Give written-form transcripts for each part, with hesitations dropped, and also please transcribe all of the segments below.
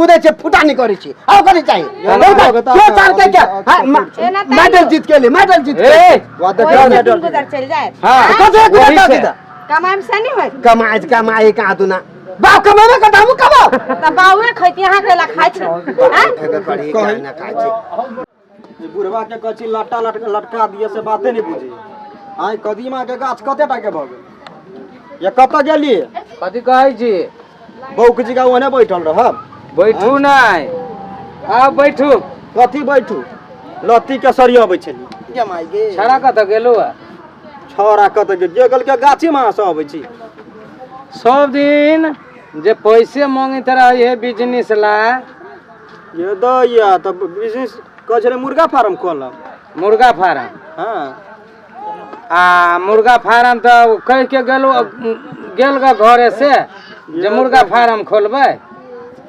कूदै छियै, फुटानी करै छी। आउ कथी चाही? के साल के के मेडल जीत के लिए, मेडल जीत के ओहि से दिन गुजर चलि जायत। हाँ। कथी वही गुजर से। चलि? कमाइम से नहीं होत। कमाइ कमाइ कहाँ दुना बाप कमेबे करता, हमहूँ कमाउ। तऽ बाउए खैती, अहाँ केला खाइ छी? आँय? खाइ छी। ई बुढ़वा के कहै छी लट्टा लटका लटका दिए, से बाते नहीं बुझी। आइ कदीमा के गाछ कते टा के भऽ गेल? ये कतऽ गेलियै? कथी कहै छी? बौक जी का ओहने बैठल रहब? बैठू नहि, आब बैठू। कथी बैठू? लत्ती के सरियबै छली। छड़ा कतऽ गेलू? छौड़ा कतऽ गेल? जे गेल के गाछी में से अबै छी। सब दिन जे पैसे मांगैत रहे है बिजनेस ला। ये दैया, तऽ बिजनेस कहै छलै मुर्गा फार्म खोलब। मुर्गा फार्म? हाँ। आ मुर्गा फार्म तऽ कहि के गेलू, गेल ग घरे से जे मुर्गा फार्म खोलबै।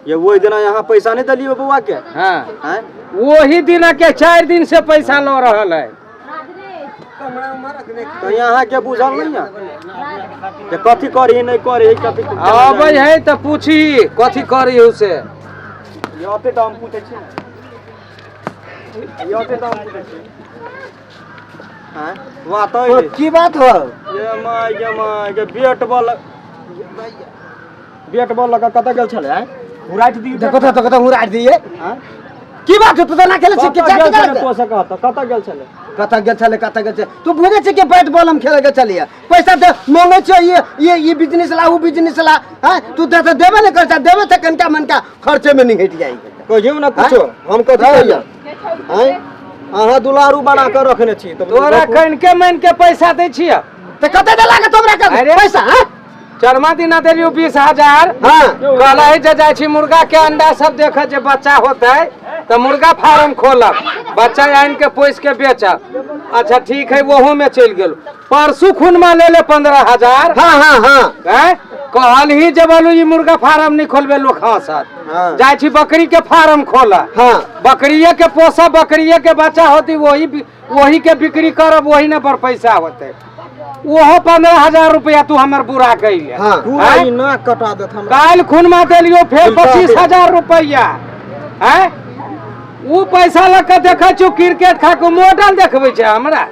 ये ओहि दिना यहाँ पैसा नहीं देलियै बौआ के? हाँ। आँय? वही दिना के 4 दिन से पैसा लऽ रहल है। तऽ यहाँ के बुझल नहीं है जे कथी करी नहीं करी, कथी? अबै है तऽ पूछी कथी करी से। ये ओते तऽ हम पूछै छी ने, ये ओते तऽ हम पूछै छी। आँय, वाह तऽ की बात हो? ये my गे my गे, बैट बॉल, बैट बॉल लऽ कऽ कतऽ गेल छलै? आँय, उड़ाटि दियौ। देखो तो, देखो तो, उड़ा दिए। आँय? की बात हो? तू तो ना खेले छी? कतऽ गेल छलै? तो से कहत कतऽ गेल छलै? कतऽ गेल छलै, कतऽ गेल छलै? तू बुझै छै कि बैट बॉल हम खेले के छलियै। पैसा दे मांगै छियै, ये बिजनेस ला, ऊ बिजनेस ला। हैं, तू दे तऽ देबे नहि करै छै। देबे तऽ कनिका मनका खर्चे में निघटि जाइ। कहियौ ने कुछो, हम कथी कहियै? आँय, अहाँ दुलारू बना कऽ रखने छी तऽ। तोरा कनिके मानि के पैसा दै छियै। तऽ कते देला के तोरा के अरे। पैसा? हैं? चरमा दिना देलियौ 20,000। हाँ। कहले जे जाइ छी मुर्गा के अंडा सब देखे, जे बच्चा होते तऽ मुर्गा फार्म खोलब, बच्चा आनि के पोसि के बेचब। अच्छा ठीक है, ओहो में चलि गेल। परसू खुनमा ले ले 15,000। हाँ हाँ हाँ हैं? कहल ही जे बोलू ई मुर्गा फार्म नहीं खोलबे, लोग हंसत। हाँ। जाइ छी बकरी के फार्म खोला। हाँ। बकरिये के पोसब, बकरिये के बच्चा होती, वही के बिक्री करब, वही ने बड़ पैसा होते। ओहो 15,000 रुपया तू हमर बुरा कैले। हाँ। पूरा ई नाक कटा देत हमरा। काल्हि खुनमा देलियो फेर उल्टा 25,000 रुपया। हैं, ऊ पैसा लऽ के देखै छियौ क्रिकेट खा के मॉडल देखबै छै हमरा।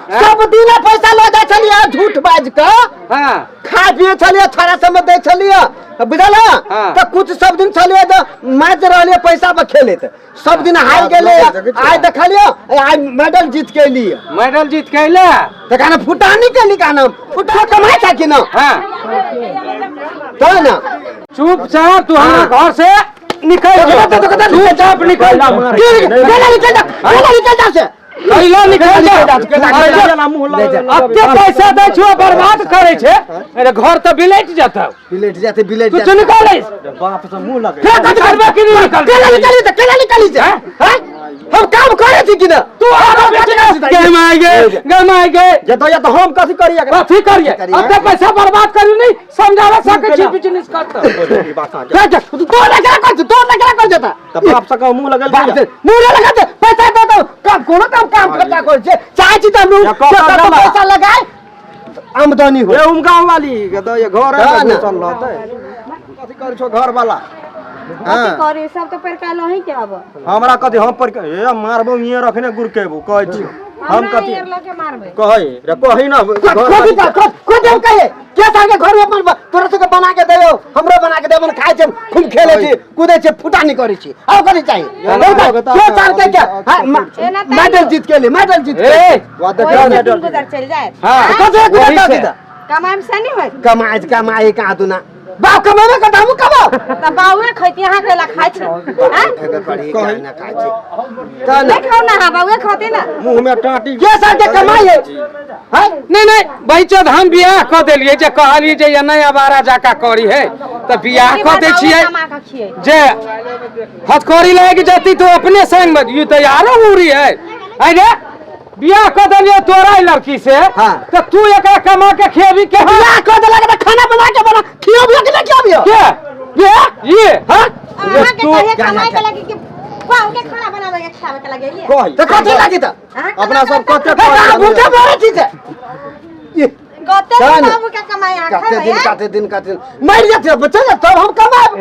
हैं? सब दिन पैसा लऽ जाइ छलियै झूठ बाजि कऽ। हाँ। खा पिए छलियै, छोड़ा सबमे दै छलियै, बुझल? हाँ। तऽ कुछ सब दिन छलियै तऽ मारि रहलियै पैसा पर खेलैत, सब दिन हारि गेलै। आइ देखलियै, आइ मेडल जीत के एलियै। मेडल जीत के अयले? तऽ कहना फुटानी के कहना फुटा कमाइ छै कि ना? हाँ। तो ना। चुपचाप तू हमरा घर से निकल जो। चुपचाप निकल जा। केना निकल जा? केना निकल जा से? कैला निकल जा। अते पैसा दै छियो, बर्बाद करै छै। अरे घर तऽ बिलटि जेतौ। बिलेट जाते, बिलेट तू जाते। निकल। बाप से मुंह लगे। फेर कथी करबे कि नहीं निकल? केना निकली तऽ केना निकली से? हैं, हम काम करै छी कि ना? तू आरो बिजनेस गमाइ गे, गमाइ गे। जे दैया तऽ हम कथी करियै? कथी करिए? करिए? अते पैसा बर्बाद करियो, नहीं समझावे सकै छी बिजनेस करतौ। ई बात अहाँके। तू तोर ना कर, तोर ना कर जेता। तऽ बाप से कहू मुंह लगल। बाप से मुंह ना लगा दे। पैसा दे दो, काम कोनो काम काम खर्चा कर छे चाहे छी त हम या कऽ कतौ डाला। पैसा लगाए आमदनी हो। ये उमगांव वाली के तऽ ये घर हाँ है ना। घुसल रहतै। कथी करै छौ घर वाला? कथी हाँ। करी? सब तऽ परका लही के अब। हमरा कथी? हम पर ए मारबो, इहे रखने गुरकेबो, कहै छी हम। हमरा कथी ईयर लऽ के मारबै? कहै रे, कही ना घर कथी वाली। कथी हम कहे के साल के घर में अपन तोरा सबके बना के देयो, हमरो बना के दे। अपन खाइ छै, खूब खेले छी, कूदे छी, फुटानी करै छी। आउ कथी चाही? के साल के के मेडल जीत के लिए, मेडल जीत के ए वा ओहि देखियौ से ने। दिन गुजर चलि जायत। हाँ। कथी वही कथी से। कमाइम से नहीं होत। कमाइ कमाइ कहाँ दुना बाप कमेबे करता, हमहूँ कमाउ। तऽ बाउए खैती, अहाँ केला खाइ छी? आँय? नहीं। नहीं खाउ ना, हाँ, बाउए खते ना। मुंह में टाटी। के साल के कमाई है? हैं? नहीं नहीं बहिचोद, हम बियाह कऽ देलियै जे कहलियै जे ये नहीं आवारा जाका करी है तऽ बियाह कऽ दै छियै। कमा कऽ खियै। जे हथकड़ी लागि जती तो अपने संग में ई तऽ यारो उड़ी है। अरे बियाह कऽ देलियै तोरा ई लड़की से। हाँ। तऽ तू एकरा कमा के खेबी के? बियाह कऽ देलक तऽ खाना बना के बना खियबियो कि नहि खियबियो? के बियाह? ये हाँ। अहाँके तू कहिया कमाइ के लगी कि बाउ के खाना बनावे के खियावे के लगेलियै? कही। तऽ कथी लागी तऽ? अहाँ अपना सब कते हे, अहाँ भूखे मरै छी से? ई, कते तहन। दिन बाबू के कमाई अहाँ कते खेबै दिन आँय? कते दिन कते दिन मरि जेतै बच्चा ने, तब हम कमाएब।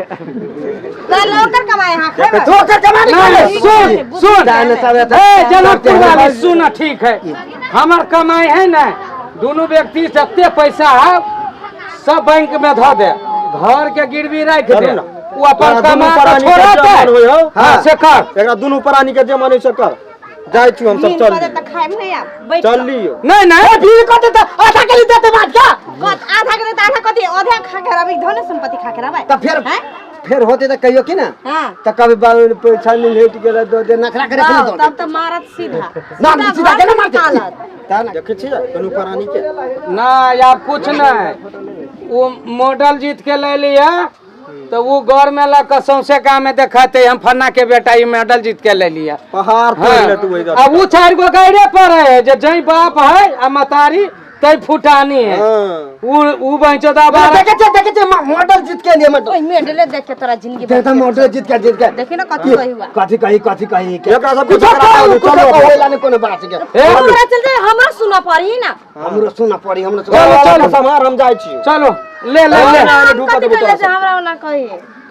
तऽ ओकर कमाई अहाँ खेबै। तो ओकर कमाई नहीं, नहीं। सुन सुन। दाने सब एतऽ- ए जनकपुर वाली सुन, ठीक है, हमर कमाई है ना, दोनों व्यक्ति जते पैसा है सब बैंक में धो दे, घर के गिरवी राख दे, चलू ना। वो अपन तोरा कमा दुनू के प्राणी के छोड़ते। जे मन होइ हौ। हाँ, से कर। एकरा दुनू प्राणी के जे मन होइ से कर। जाइ छी हम सब, नींद चल पड़े तऽ खायब नहि आब, बैठ चल कऽ। लियो। नहीं नहीं, भीड़ कते तऽ आधा के लिए देते बात क्या? आधा के देते, आधा कथी? आधा खा के रहबै, धन संपत्ति खा के रहबै। तऽ फेर हैं? फेर होते तऽ कहियो की ना? हाँ। तऽ कभी बाबू पैसा नहीं भेट गेल, दो दे नखरा करे बाउ, दो। तब तऽ मारत सीधा। ना सीधा घर केना में मारते? निकालत। ता ना। देखै छियै दुनू प्राणी के? ना, आब कुछ नहीं, वो मॉडल जीत के ले लिया तो वो घर में ला के सौंसे गाँव में देखाते, हम फन्ना के बेटा ई मेडल जीत के ले लिया। पहाड़ तोड़ ले तू इधर। अब वो 4 गो गाड़े पर है, जे जई बाप है आ मतारी तई फुटानी है। हाँ। उ बहचो दा बारह। देखे छे, देखे छे, मॉडल जीत के लिए मॉडल। ओइ मेडले देख के तोरा जिंदगी देख तऽ मॉडल जीत के, जीत के। देखी ना कथी कही हुआ। कथी कही, कथी कही के? एकरा सब कुछो झगड़ा कहू, करू, कुछो चलू। कहू ला नहीं कोनो बात के। ए, हमरा चलते हमरा सुनऽ पड़ी ना। हमरो सुनऽ पड़ी, हमरो सुनऽ। चलो, चलो। सम्हार, हम जाइ छी। चलो, ले ले ले। ना, ढूका कथी देबो कहले तोरा से हमरा ओना कही।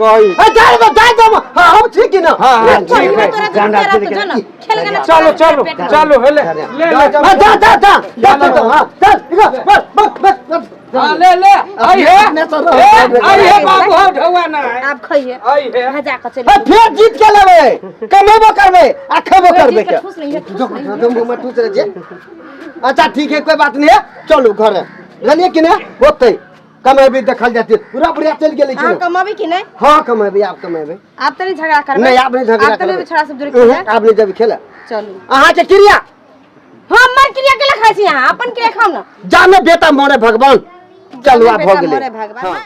कही। ए, जाय दो, जाय दो, हाँ, हम ठीक ही ना। हाँ, हाँ, ठीक ठीक है। तोरा जान झूठे राख, रहतो, जो ना। खेल के ना। चलो चलो चलो, ले ले ले। हाँ, जा जा जा जा तू तो, हाँ, चल, इधर, बस बस बस बस। हाँ, ले ले, आई है। अपने से रहो। ए, आई है बाबू, हो ढौआ ना है। आब खइहे। आई है। भजा के चलि। ए, फेर जीत के लेबै, कमेबो करबै आ खेबो करबै जीत के ठूस नहीं है, ठूस जो- नहीं है। जो मुँह में ठूस रहे छै। अच्छा ठीक है, कोई बात नहीं है, चलू घर बुझलियै कि नहि? होतै, कमेबै, देखल जेतै। पूरा बुढ़िया चलि गेलै अहाँ कि? कमाबी कि नहि? हाँ, कमेबै, आब कमेबै। आब तऽ नहि झगड़ा करबै? नहि, आब नहि झगड़ा आब तऽ नहि करबै। छोड़ा सब जुड़ि उहुँ, खेले? आब नहि जेबै खेले। चलू। अहाँके क्रिया। हमर क्रिया के खाइ छी अहाँ? अपन क्रिया खाउ ना। जाने बेटा मरे भगवान। चलू, आब भऽ बेटा गेलै। मरे भगवान। हाँ।